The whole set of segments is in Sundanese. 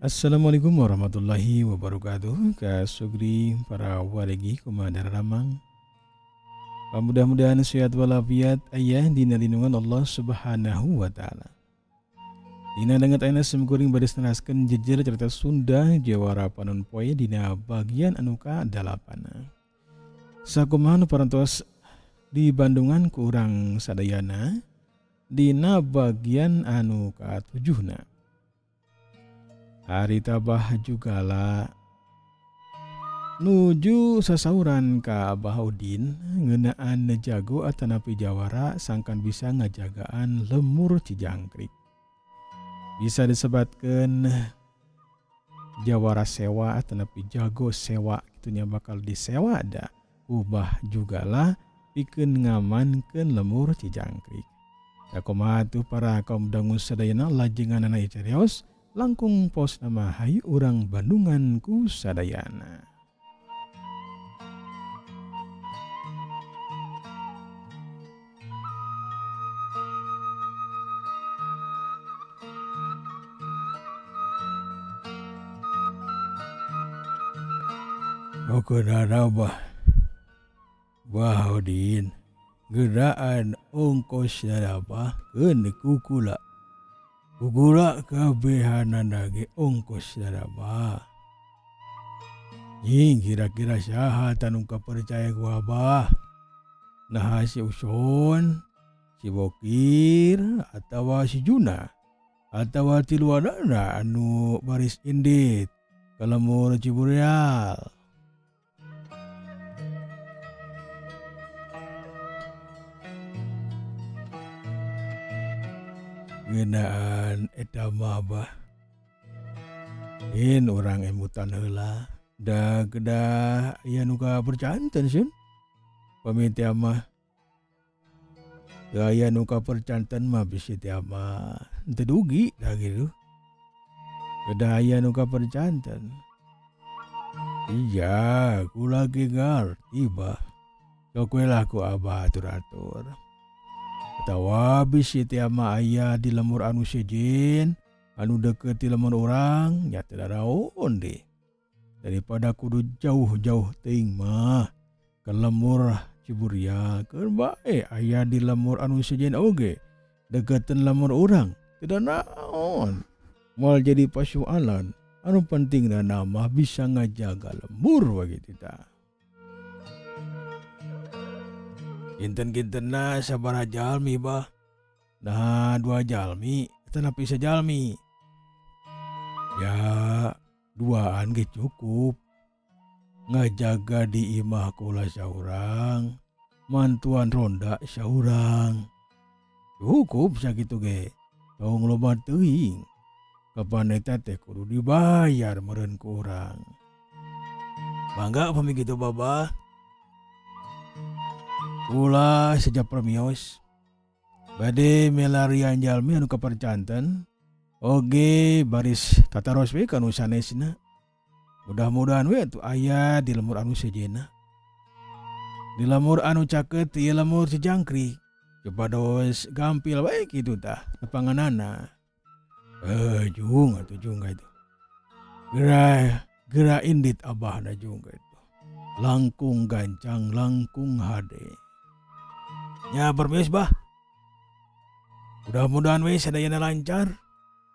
Assalamualaikum warahmatullahi wabarakatuh. Ka sugri para waregi, kumaha daramang? Mudah-mudahan sehat walafiat, aya dina lindungan Allah Subhanahu wa Taala. Dina danget ayeuna simkuring bade neraskeun jejer cerita Sunda Jawara Panon Poe dina bagian anu ka-dalapan. Sakumaha nu parantos di Bandungan ku urang sadayana dina bagian anu katujuhna. Harita Bah Jugala nuju sasauran ka Abah Udin ngeunaan jago atanapi jawara sangkan bisa ngajagaan lemur Cijangkrik. Bisa disebatkeun jawara sewa atanapi jago sewa kitu nya, bakal disewa da ku Bah Jugala pikeun ngamankeun lemur Cijangkrik. Sakumaha atuh, para kaum dangu sadayana lajenganana ieu carios langkung pos nama, hayu urang Bandungan ku sadayana. Oke, bah Bah Udin, ngeunaan ongkos apa keun ku kula, ku kula kabehanana ge ongkos apa. Nying, kira-kira saha tah nu kapercaya ku Abah? Nah, si Uson, si Bokir, atawa si Juna, atawa tiluanana anu baris indit ka lembur Ciburial? Ngeunaan eta mah, Bah, in urang emutan heula da kedah aya nu kapercanten sun. Pami teh mah teu aya nu kapercanten mah, bisi teh mah teu dugi da kitu. Kedah aya nu kapercanten. Iya, kula ge ngarti, Bah. Sok we lah ku Abah atur-atur. Atawa bisi teh mah aya di lembur anu sejen anu deukeut ti lembur urang nya, teu daraon deh. Daripada kudu jauh-jauh teuing mah ka lembur Ciburial, keun bae aya di lembur anu sejen oge deketan lembur urang, teu naon. Moal jadi pasualan. Anu penting na mah bisa ngajaga lembur begitu tah. Kinten-kintenna sabaraha jalmi, Bah? Nah, dua jalmi atanapi sajalmi? Ya, duaan ge cukup. Ngajaga di imah kula saurang, mantuan ronda saurang. Cukup sakitu ge. Tong loba teuing. Kapan eta teh kudu dibayar meureun ku urang. Mangga pami kitu, Babah. Ulah seja permios. Bade milarian jalmi anu kapercanten oge baris tataros we ka nu sanesna. Mudah-mudahan we atuh aya di lembur anu sejenna. Di lembur anu caket ieu lembur Cijangkrik. Supados gampil wae kitu tah nepanganana. Eh, jung atuh, jung itu. Gera gera indit Abahna, jung itu. Langkung gancang, langkung hade. Nya, permios, Bah. Mudah-mudahan we sadayana lancar.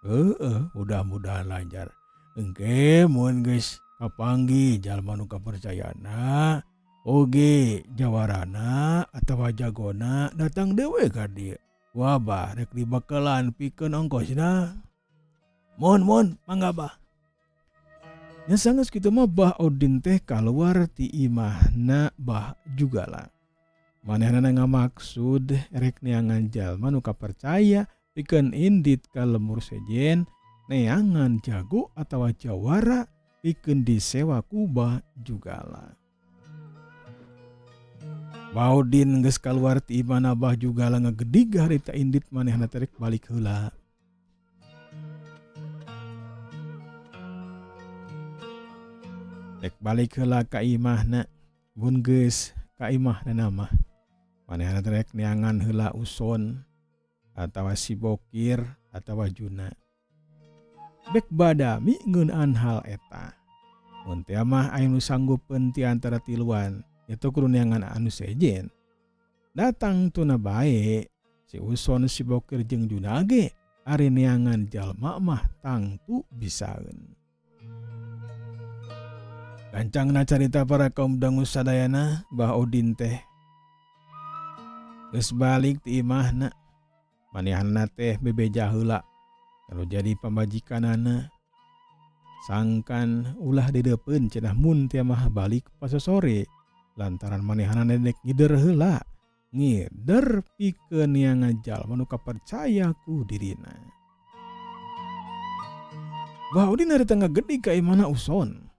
Heeh, mudah-mudahan lancar. Engke mun geus kapanggih jalma nu kapercayana oge jawarana atawa jagona, datang deui we ka dieu. Ku Abah rek dibekalan pikeun ongkosna. Mohon mohon, mangga, Bah. Nya, sanggeus kitu mah Bah Odin teh kaluar ti imahna Bah Jugala. Manehna ngamaksud rek neangan jalma nu kapercaya pikeun indit ka lembur sejen neangan jago atawa jawara pikeun disewa ku Bah Jugala. Bah Odin geus kaluar ti imahna Bah Jugala, ngagedig harita indit manehna teh rek balik heula. Rek balik heula ka imahna. Mun geus ka imahna mah manehna teh rek neangan heula Uson atawa si Bokir atawa Juna. Bek badami ngeunaan hal eta. Mun teh mah aya nu sanggupeun ti antara tiluan itu kudu neangan anu sejen. Datang tuna bae si Uson si Bokir jeung Juna ge ari neangan jalma mah tangtu bisaeun. Gancangna carita para kaum dangu sadayana Bah Odin teh geus balik ti imahna. Manehna teh bebeja heula kalau jadi pamajikanana. Sangkan ulah dideupeun cenah mun teh mah balik pasosore lantaran manehna dek ngider heula. Ngider pikeun neangan jalma nu kapercaya ku dirina. Bah Odin harita ngagedig ka imahna Uson.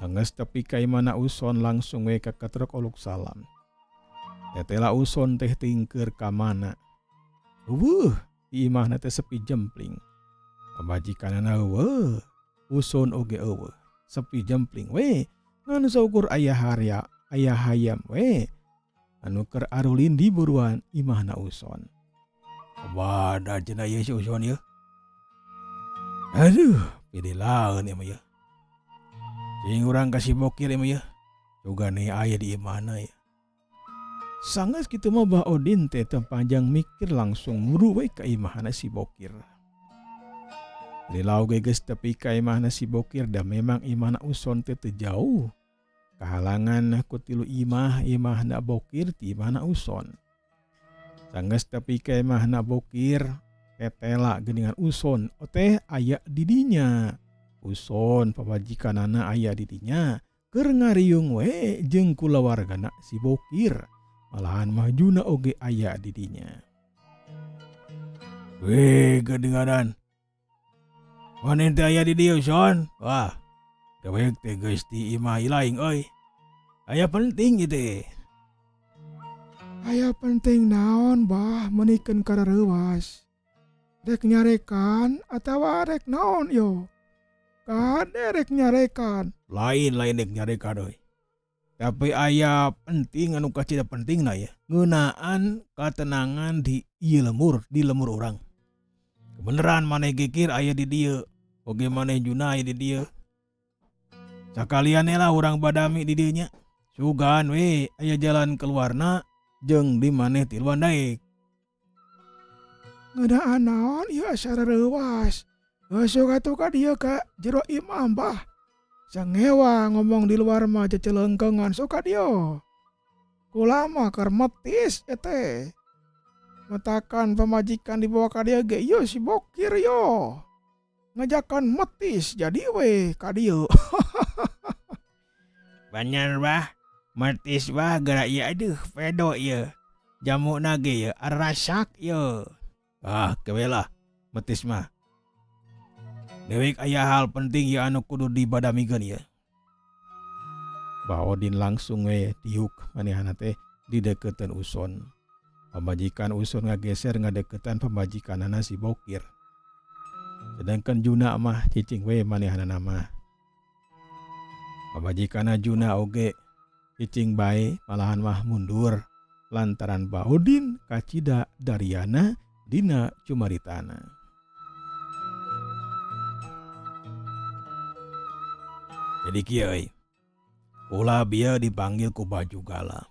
Geus tepi ka imahna Uson langsung we kaketrok uluk salam. Tetela Uson teh tingkeur ka mana. Eueuh, di imahna teh sepi jempling. Pamajikanana eueuh, Uson oge eueuh. Sepi jempling we, ngan saukur aya harya, aya hayam we. Anu keur arulin di buruan imahna Uson. Kamana cenah ieu si Uson ieu? Aduh, pidilaeun ieu mah ieu. Cing urang ka si Bokir ieu mah ieu. Sugan aya di imahna ieu. Sanggeus kitu mah Bah Odin teh teu panjang mikir langsung muru we ka imahna si Bokir. Lilau ge geus tepi ka imahna si Bokir da memang imahna Uson teh teu jauh. Kahalangan ku tilu imah, imahna Bokir ti imahna Uson. Sanggeus tepi ka imahna Bokir tetela geuningan Uson teh aya di dinya. Uson pamajikanana aya di dinya keur ngariung we jeung kulawargana si Bokir. Malahan mah Juna oge aya di dinya. Weh geuninganan. Maneh teh aya di dieu Son? Wah, dewek teh geus di imah laing euy. Aya penting ieu teh. Aya penting naon bah meunikeun karareuwas. Rek nyarekan atawa rek naon yo? Kade rek nyarekan. Lain lain rek nyarekan euy. Tapi aya penting anu kacida pentingna ya. Ngeunaan katenangan di ieu lemur, di lemur urang. Kebeneran maneh kikir aya di dieu, oge maneh Juna aya di dieu. Sakalian lah urang badami di dieu nya. Sugan we aya jalan keluarna jeung di maneh tiluan daek. Ngeunaan naon ieu asa rareuwas. Geus sok atuh ka dieu ka jero imah bah. Sangewa ngomong di luar mah cecelengkengan sok ka dieu. Kula mah keur metis teh. Metakan pamajikan dibawa ka dieu ge ieu si Bokir yo. Ngajakan metis jadi we ka dieu. Bener bah, metis bah geura ieu aduh pedo ieu. Jamuna ge ieu arasak ieu. Ah kewe lah metis mah. Dewek aya hal penting ieu anu kudu dibadamikeun ieu. Bah Odin langsung we diuk manehna teh dideukeuteun Uson. Pamajikan Uson ngageser ngadeukeutan pamajikanana si Bokir. Sedangkan Juna mah cicing we manehna mah. Pamajikanna Juna oge cicing bae malahan mah mundur lantaran Bah Odin kacida dariana dina cumaritana. Jadi kieu euy. Ulah bieu dipanggil ku Bajugala.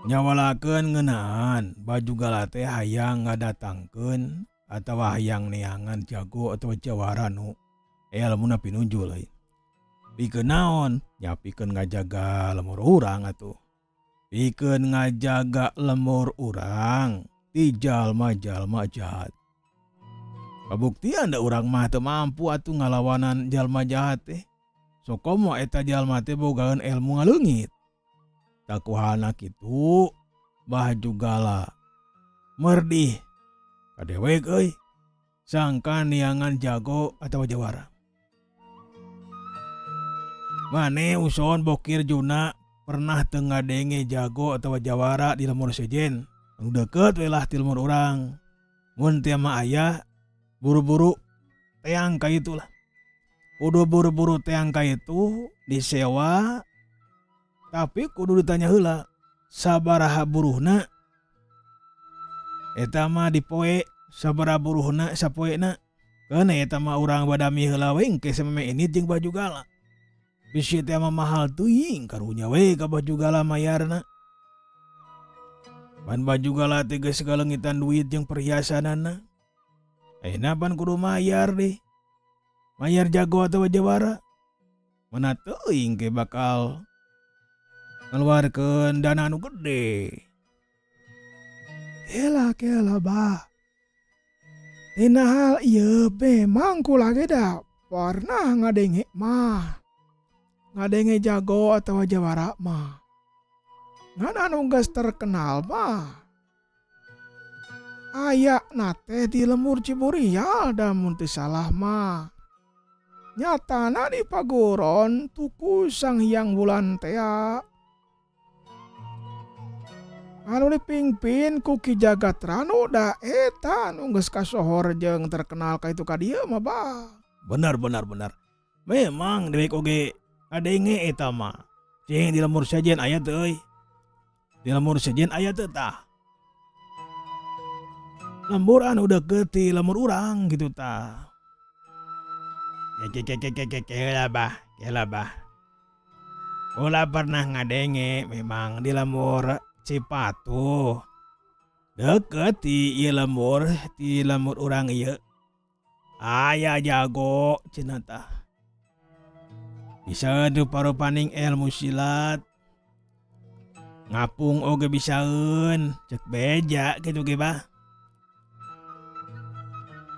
Nyawalakeun ngeunaan Bajugala teh hayang ngadatangkeun atawa hayang neangan jago atawa jawara nu elmuna pinunjul euy. Pikeun naon? Nya pikeun ngajaga lemur urang atuh. Pikeun ngajaga lemur urang ti jalma-jalma jahat. Kabuktian da urang mah teu mampu atuh ngalawanan jalma jahat teh. Sokomo eta jalma teh bogaeun ilmu ngaleungit. Takuhana kitu Bajugala merdih ka dewek euy sangkan neangan jago atawa jawara. Mane Uson Bokir Juna pernah teu ngadenge jago atawa jawara di lemur sejen. Anu deukeut we lah ti lemur urang. Mun teu mah aya buru-buru teang ka itu lah. Kudu buru-buru teang ka itu disewa tapi kudu ditanya heula sabaraha buruhna. Eta mah dipoe sabaraha buruhna sapoena. Keun eta mah urang badami heula we engke samemeh indit jeung Bajugala. Bisi teh mah mahal teuing karunya we ka Bajugala mayarna. Pan Bajugala teh geus galeungitan duit jeung perhiasanana. Ayeuna pan kudu mayar deh. Mayar jago atawa jawara. Mana teuing ke bakal ngeluarkeun dana anu gede. Kela kela bah. Dina hal ieu memang kula ge da pernah ngadenge mah. Ngadenge jago atawa jawara mah. Ngan anu geus terkenal mah aya na teh di lembur Ciburial da mun teu salah mah. Nyatana di paguron tuku Sang Hyang Wulan tea. Anu dipingpin ku Ki Jagatranu da eta anu geus kasohor jeung terkenal ka itu ka dieu mah bah. Benar benar benar. Memang dewek oge ngadenge eta mah. Cing di lembur sejen aya teu euy. Di lembur sejen aya teu tah. Lembur anu deukeut ti lembur urang kitu tah. Kela bah, kela bah. Kula pernah ngadenge memang di lembur Cipatuh. Deukeut ti ieu lembur, ti lembur urang ieu. Aya jago cenah tah. Bisa rupa-rupaning ilmu silat. Ngapung oge bisaeun, cek beja kitu ge bah.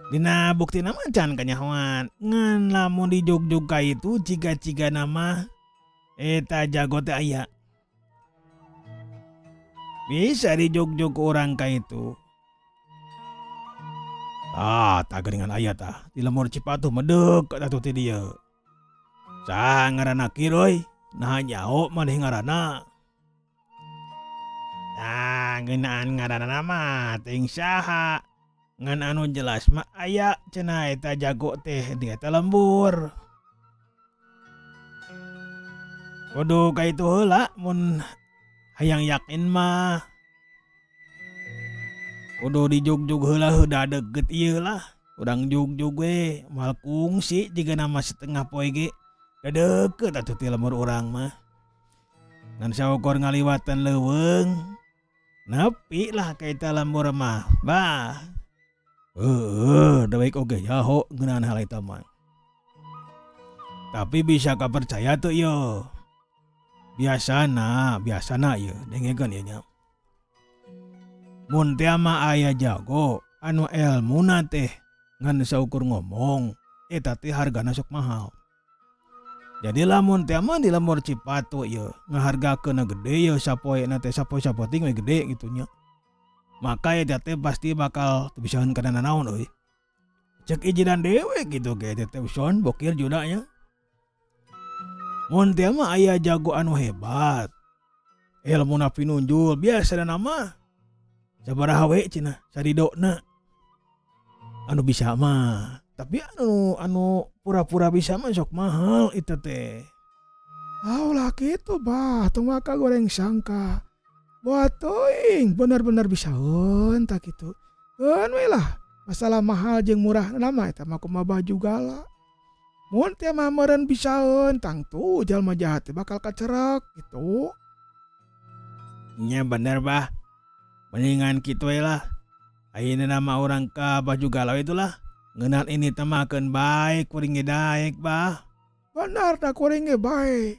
Dina buktina mah can kanyahoan, ngan lamun dijugjug ka itu ciga-ciga nama eta jago teh aya. Bisa dijugjug ku urang ka itu. Ah, tah geuningan aya tah di lembur Cipatuh mah deukeut atuh ti dieu. Saha ngaranna kieu euy? Naha nyaho maneh ngaranna? Tah ngeunaan ngaranna mah teuing saha. Ngan anu jelas mah aya cenah eta jago teh di eta lembur. Kudu ka itu heula mun hayang yakin mah. Kudu dijugjug heula heuda deukeut ieu lah. Urang jugjug we moal kungsi jigana mah setengah poe ge. Da deukeut atuh ti lembur urang mah. Ngan saukur ngaliwatan leuweung nepi lah ka eta lembur mah. Bah. Heueuh, dewek oge nyaho ngeunaan hal eta mah. Tapi bisa kapercaya teu ieu? Biasana, biasana ieu dengekeun ieu nya. Mun teh mah aya jago anu elmuna teh ngan saukur ngomong eta teh hargana sok mahal. Jadi lamun teh mah di lembur Cipatu ieu ngahargakeunna gede ieu sapoena teh sapoe sapoting we gede kitu nya. Maka eta teh pasti bakal teu bisaeun kana nanaon euy. Cek ijinan dewek kitu ge eta teh uson bokir juna nya. Mun teh mah aya jago anu hebat. Elmuna pinunjul biasana mah sabaraha we cenah saridona. Anu bisa mah, tapi anu pura-pura bisa mah sok mahal eta teh. Ulah kitu bah, tong maka goreng sangka. Boa teuing bener-bener bisaeun tah kitu. Keun we lah, masalah mahal jeung murah mah eta mah kumaha Bajugala. Mun teh mah meureun bisaeun tangtu jalma jahat teh bakal kacerek kitu. Nya bener bah. Mendingan kitu we lah. Ayeuna mah urang ka Bajugala we itulah. Ngeunaan ini teh mah keun bae kuring ge daek bah. Bener da kuring ge bae.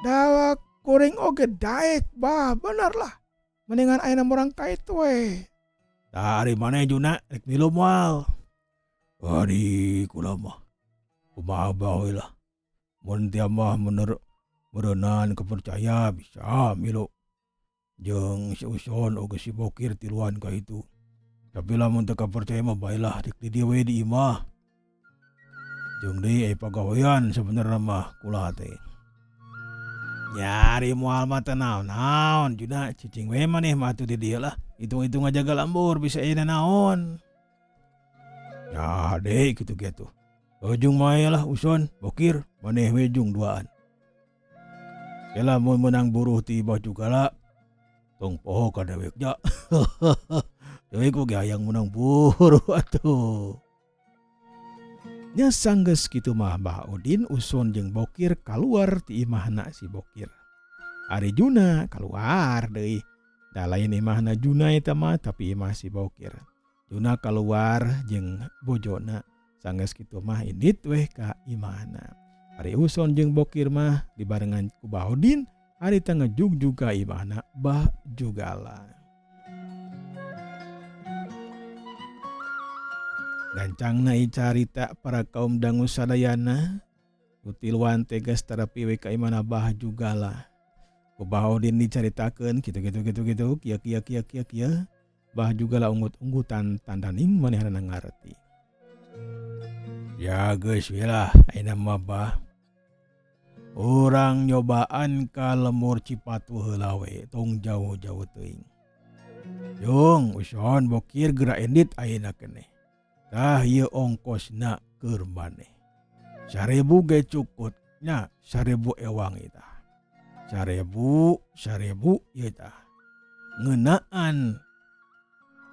Da kuring oge daek bah, bener lah. Mendingan ayeuna mah urang ka itu we. Tah ari maneh juna rek milu moal? Ari kula mah kumaha bae lah. Mun teh mah meureunan kapercaya bisa milu. Jeung si Uson oge si Bokir tiluan ka itu. Tapi lamun teu kapercaya mah bae lah rek di dieu we di imah. Jeung deui aya pagawean sabenerna mah kula teh. Nyari moal mah teu naon-naon juna cicing we maneh mah atuh di dieu lah. Hitung-hitung ngajaga lembur bisa aya naon. Ya deui kitu ge tuh. Ujung mae lah Uson, Bokir, maneh we jung duaan. Kela mun meunang buruh ti Bajugala tong poho ka dewek nya. Dewek oge hayang meunang buruh atuh. Nya sanggeus kitu mah Bah Udin, Uson jeung Bokir kaluar ti imahna si Bokir. Ari Juna kaluar deui. Da lain imahna Juna eta mah, tapi imah si Bokir. Juna kaluar jeung bojona, sanggeus kitu mah indit weh ka imahna. Ari Uson jeung Bokir mah dibarengan ku Bah Udin harita ngejugjug ka imahna Bah Jugala. Gancangna carita para kaum dangu sadayana, nu tiluan teh geus tarapi we ka imahna Bah Jugala. Ku Bah Udin dicaritakeun kitu kitu kitu kitu kieu kieu kieu kieu kieu. Bah Jugala unggut-unggutan tandaning manehna ngarti. Ya geus we lah ayeuna mah Bah. Urang nyobaan ka lemur Cipatu heula we, tong jauh-jauh teuing. Jung, Uson, Bokir geura indit ayeuna keneh. Tah ieu ongkosna keur maneh. 1000 ge cukut nya, 1000 ewang eta. 1000, 1000 ieu tah. Ngeunaan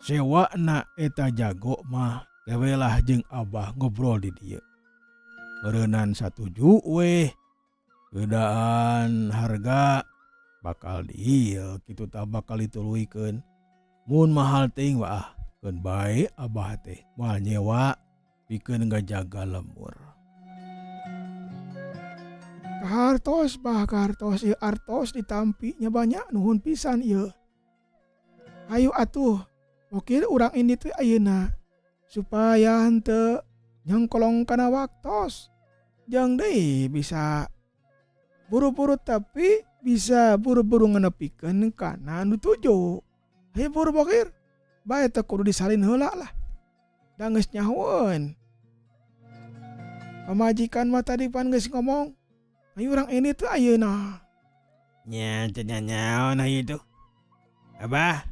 sewana eta jago mah gewelah jeung Abah ngobrol di dieu. Meureunan satuju weh. Gedaan harga bakal dieu kitu tah bakal dituluykeun. Mun mahal teuing wah keun bae Abah teh moal nyewa pikeun ngajaga lemur. Kahartos Bah, kahartos ieu artos ditampi nya banyak, nuhun pisan ieu. Hayu atuh Bokir urang ini teh ayeuna supaya henteu nyengkolong kana waktos. Jang deui bisa buru-buru tapi bisa buru-buru ngenepikeun kana nu tuju. Hayu buru Bokir, bae teh kudu disalin heula lah. Da geus nyahoeun. Pamajikan mah tadi pan geus ngomong, hayu urang ini teh ayeuna. Nya teu nyaon hayu tuh. Abah,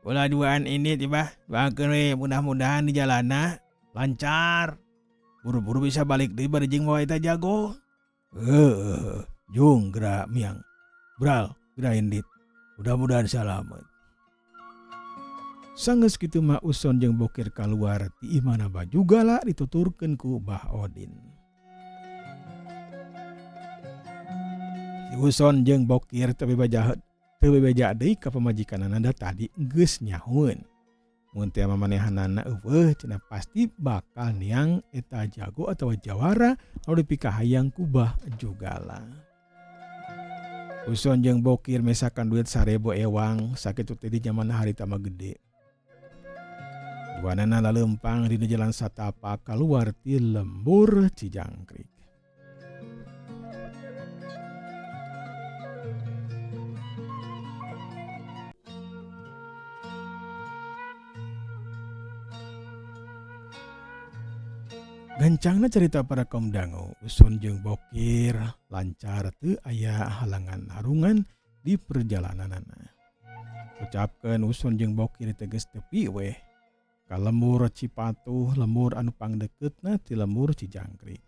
ulah duaan ini tiba, doakeun we mudah-mudahan di jalanna lancar. Buru-buru bisa balik deui bari jeung mawa eta jago. Heueuh, jung geura miang. Bral, geura indit. Mudah-mudahan salamet. Sanggeus kitu mah Uson jeung Bokir kaluar ti imahna Bah Jugala dituturkeun ku Bah Odin. Si Uson jeung Bokir teu bebeja teu bebeja deui ka pamajikanana da tadi geus nyahoeun. Mun teh mamanehanana eueuh cenah pasti bakal niang eta jago atawa jawara anu dipikahayang ku Bah Jugala. Uson jeung Bokir mesakan duit 1000 ewang sakitu teh di jaman harita mah gede. Duanana laleumpang dina jalan satapak kaluar ti lembur Cijangkrik. Gancangna cerita para kaum dangu, Uson jeung Bokir lancar teu aya halangan harungan di perjalananana. Ucapkeun Uson jeung Bokir tegas tepi weh ka lembur Cipatuh, lembur anu pangdekeutna ti lembur Cijangkrik.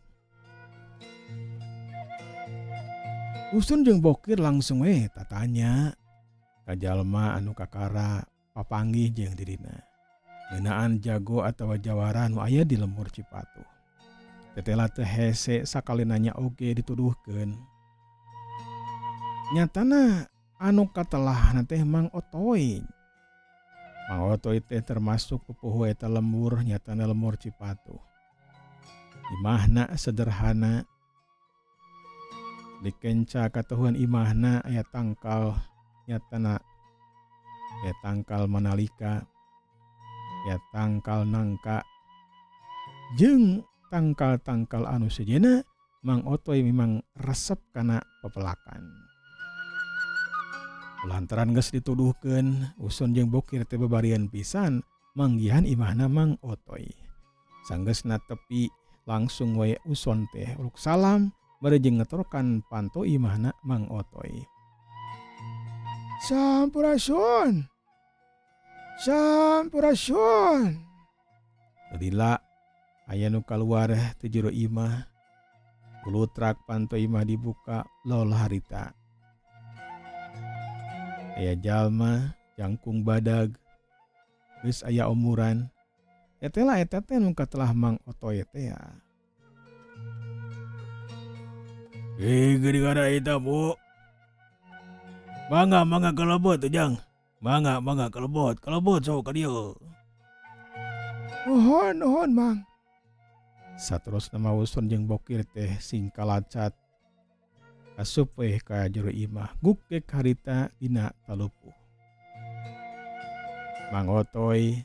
Uson jeung Bokir langsung weh tatanya ka jalma anu kakara papanggih jeung dirina. Ngeunaan jago atawa jawara anu aya di lembur Cipatuh. Tetela teh hese sakali nanya oge dituduhkeun. Nyatana anu katelahna teh Mang Otoy. Mang Otoy teh termasuk pupuhu eta lembur, nyatana lembur Cipatuh. Imahna sederhana. Dikenca katuhuan imahna aya tangkal, nyatana aya tangkal manalika, aya tangkal nangka, jeung tangkal-tangkal anu sejenna. Mang Otoy memang resep kana pepelakan. Lantaran geus dituduhkeun, Uson jeung Bokir teh babarian pisan manggihan imahna Mang Otoy. Sanggeusna tepi langsung we Uson teh uluk salam bari jeung ngetorokan panto imahna Mang Otoy. Sampurasun. Sampurasun. Lila aya nu kaluar ti jero imah. Kulutrak panto imah dibuka lol harita. Aya jalma jangkung badag geus aya umuran. Eta lah eta teh nu katelah Mang Otoy teh ya. Eh geuning ada eta Bu. Mangga mangga kalebet Ujang. Mangga mangga kalebet, kalebet sok ka dieu. Nuhun nuhun Mang. Saterusna mah Uson jeung Bokir teh sing kalacat asup weh ka jero imah gugek harita dina talupuh. Mang Otoy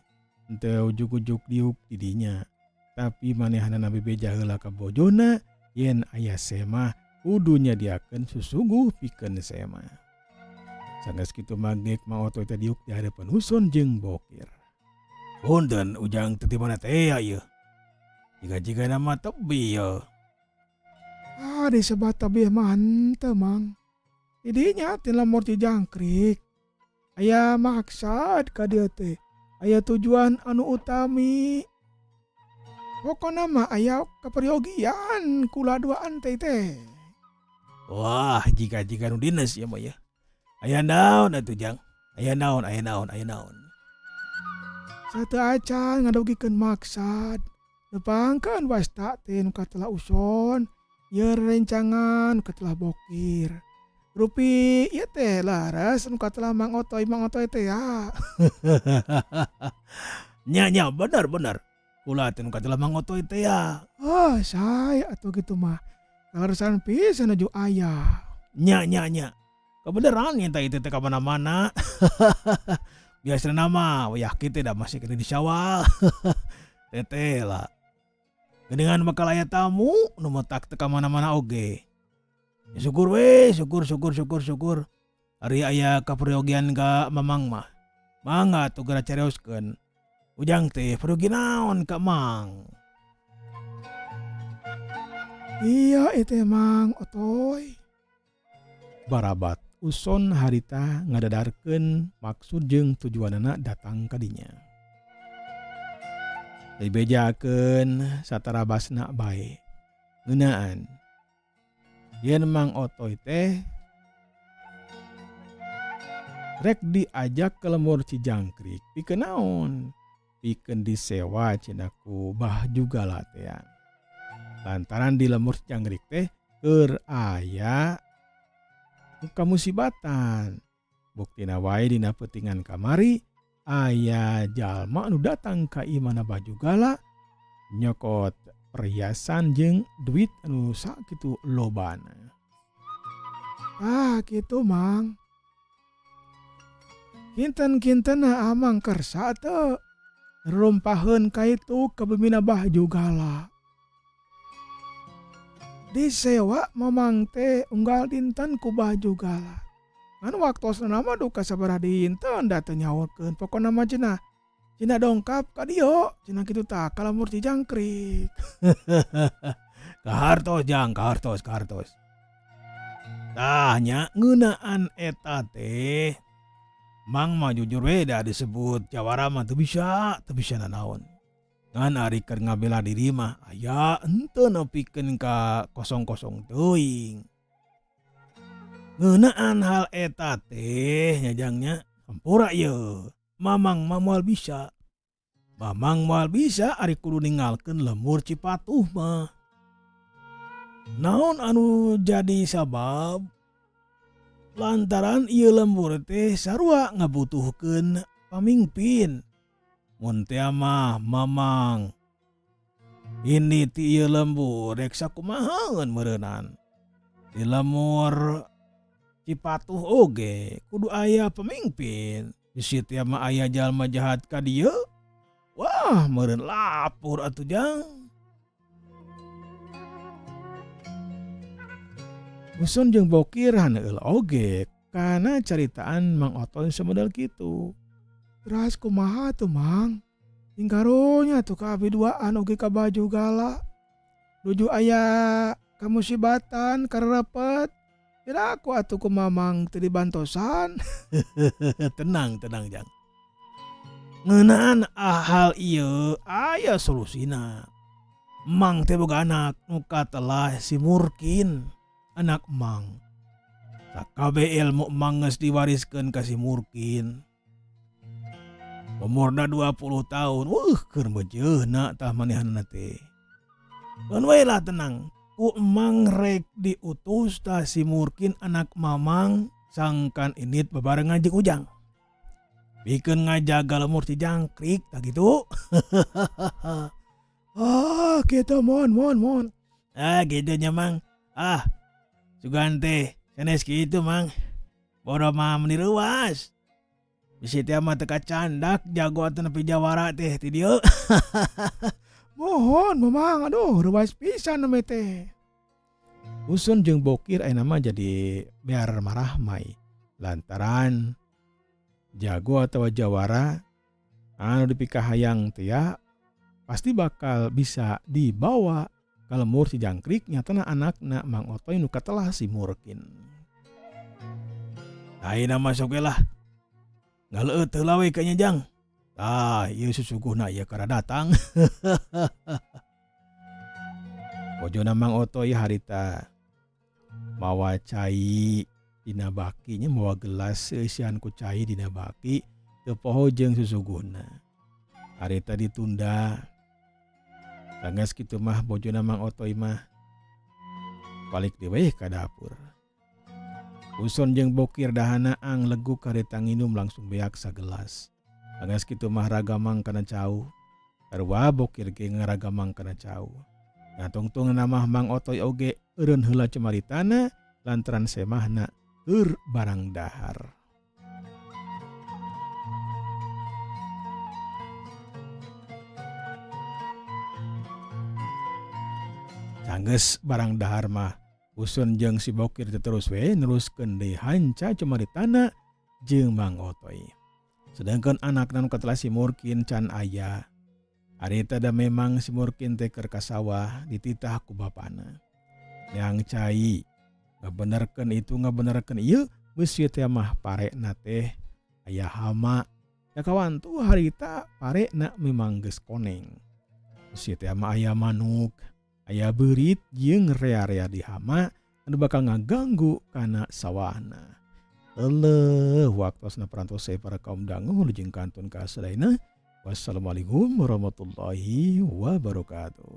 henteu ujug-ujug diuk di dinya, tapi manehanana bebeja heula ka bojona yen aya semah kudu nyadiakeun susuguh pikeun semah. Sanggeus kitu mah geuk Mang Otoy teh diuk di hareupeun Uson jeung Bokir. Punten Ujang teh ti mana teh ieu? Jiga-jigana mah tebih ieu. Ah disebat tebih mah henteu Mang. Di dinya ti lembur Cijangkrik. Aya maksad ka dieu teh, aya tujuan anu utami. Pokona mah aya kaperyogian kula duaan teh teh. Wah jiga-jiga nu dines ieu mah yeuh. Aya naon atuh Jang? Aya naon aya naon aya naon? Sateu acan ngadugikeun maksad. Nepangkeun wasta teh nu katelah Uson, ieu rerencangan nu katelah Bokir. Rupi ieu teh laras nu katelah Mang Otoy Mang Otoy teh ya. Nya nya bener bener. Kula teh nu katelah Mang Otoy teh ya. Oh sae atuh kitu mah. Kaleresan pisan nuju aya. Nya nya nya. Kebeneran eta itu teh ka mana-mana. Biasana mah wayah kitu da masih keneh di sawah. Teteh lah. Geuningan bakal aya tamu nu matak teu ka mana-mana oge. Ya syukur we, syukur syukur syukur syukur. Ari aya kaperyogian ka Mamang mah. Mangga atuh geura carioskeun. Ujang teh peryogi naon ka Mang? Iya ieu teh Mang Otoy. Barabat Uson harita ngadadarkeun maksud jeung tujuanana datang ka dinya. Dibejakeun satarabasna bae. Ngeunaan yen Mang Otoy teh rek diajak ke lembur Cijangkrik pikeun naon? Pikeun disewa cenah ku Bah Jugala teh. Lantaran di lembur Cijangkrik teh keur aya kamusibatan. Buktina wae dina peutingan kamari aya jalma nu datang ka imahna Bah Jugala nyokot perhiasan jeung duit anu sakitu lobana. Ah kitu Mang. Kinten-kintenna Amang kersa teu rumpaheun ka itu ka bumina Bah Jugala. Disewa Mamang teh unggal dinten ku Bah Jugala. Ngan waktosna mah duka sabaraha dinten da teu nyahokeun pokona mah cenah cenah dongkap ka dieu cenah kitu tah ka lembur Cijangkrik. Kahartos Jang, kahartos kahartos. Tah nya ngeunaan eta teh Mang mah jujur we da disebut jawara mah teu bisa, teu bisa nanaon. Ngan ari keur ngabela diri mah aya henteu nepikeun ka kosong-kosong teuing. Ngeunaan hal eta teh nya Jang nya hampura ieu. Mamang mah moal bisa. Mamang moal bisa ari kudu ninggalkeun lembur Cipatuh mah. Naon anu jadi sabab? Lantaran ieu lembur teh sarua ngabutuhkeun pamingpin. Mun teh mah Mamang ini ti ieu lembur rek sakumahaeun meureunan. Di lembur Cipatuh oge kudu aya pemimpin. Bisi teh mah aya jalma jahat ka dieu. Wah meureun lapur atuh Jang. Uson jeung Bokir haneul oge kana caritaan Mang Otoy samodel kitu. Teras kumaha tuh Mang? Ting karunya tuh ka abi duaan oge ka Bah Jugala. Nuju aya kamusibatan karepet. Piraku atuh ku Mamang teu dibantosan. Tenang tenang Jang. Ngeunaan hal ieu aya solusina. Mang teh boga anak nu katelah si Murkin. Anak Mang. Sakabeh ilmu Mang geus diwariskeun ka si Murkin. Umurna 20 tahun, keur meujeuhna tah manehanna teh. Keun we lah tenang, Ku emang rek diutus tah si Murkin anak mamang sangkan indit babarengan jeung Ujang. Pikeun ngajaga lemur Cijangkrik tah kitu. Ah kitu mohon mohon mohon. Ah kitu nya Mang. Ah sugan teh sanes kitu Mang. Bodo mah meuni reuas. Bisi teh mah teu kacandak jago atanapi jawara teh ti dieu. Mohon mamang aduh reuas pisan ame teh. Usun jeung Bokir ayeuna mah jadi biar marahmai lantaran jago atau jawara anu dipikahayang teh ya pasti bakal bisa dibawa ka lembur Cijangkrik nyatana anakna Mang Otoy nu katelah si Murkin. Ayeuna mah sok we lah. Ngaleueut heula we ka nya Jang. Tah ieu susuguhna ieu kara datang. Bojona Mang Otoy harita mawa cai dina baki nya mawa gelas eusian ku cai dina baki teu poho jeung susuguhna. Harita ditunda. Sanggeus kitu mah bojona Mang Otoy mah balik deui we ka dapur. Uson jeung Bokir dahana ang leguk harita nginum langsung beak sagelas. Sanggeus kitu mah ragamang kana cau. Sarua Bokir ge ngaragamang kana cau. Nah tungtungna mah Mang Otoy oge eureun heula cemaritana lantaran semahna keur barang dahar. Sanggeus barang dahar mah Usun jeung si Bokir teh terus we neruskeun deui hanca cemaritana jeung Mang Otoy. Sedangkan anakna nu katelah si Murkin can aya. Harita da memang si Murkin teh keur ka sawah dititah ku bapana. Yang cai ngabenerkeun itu ngabenerkeun ieu beusi teh mah parena teh aya hama. Da kawantu harita parena memang geus koneng. Beusi teh mah aya manuk, aya beurit jeung rea-rea di hama anu bakal ngaganggu kana sawahna. Eleuh waktosna parantos para kaum dangu wilujeng kantun ka sadayana. Wassalamualaikum warahmatullahi wabarakatuh.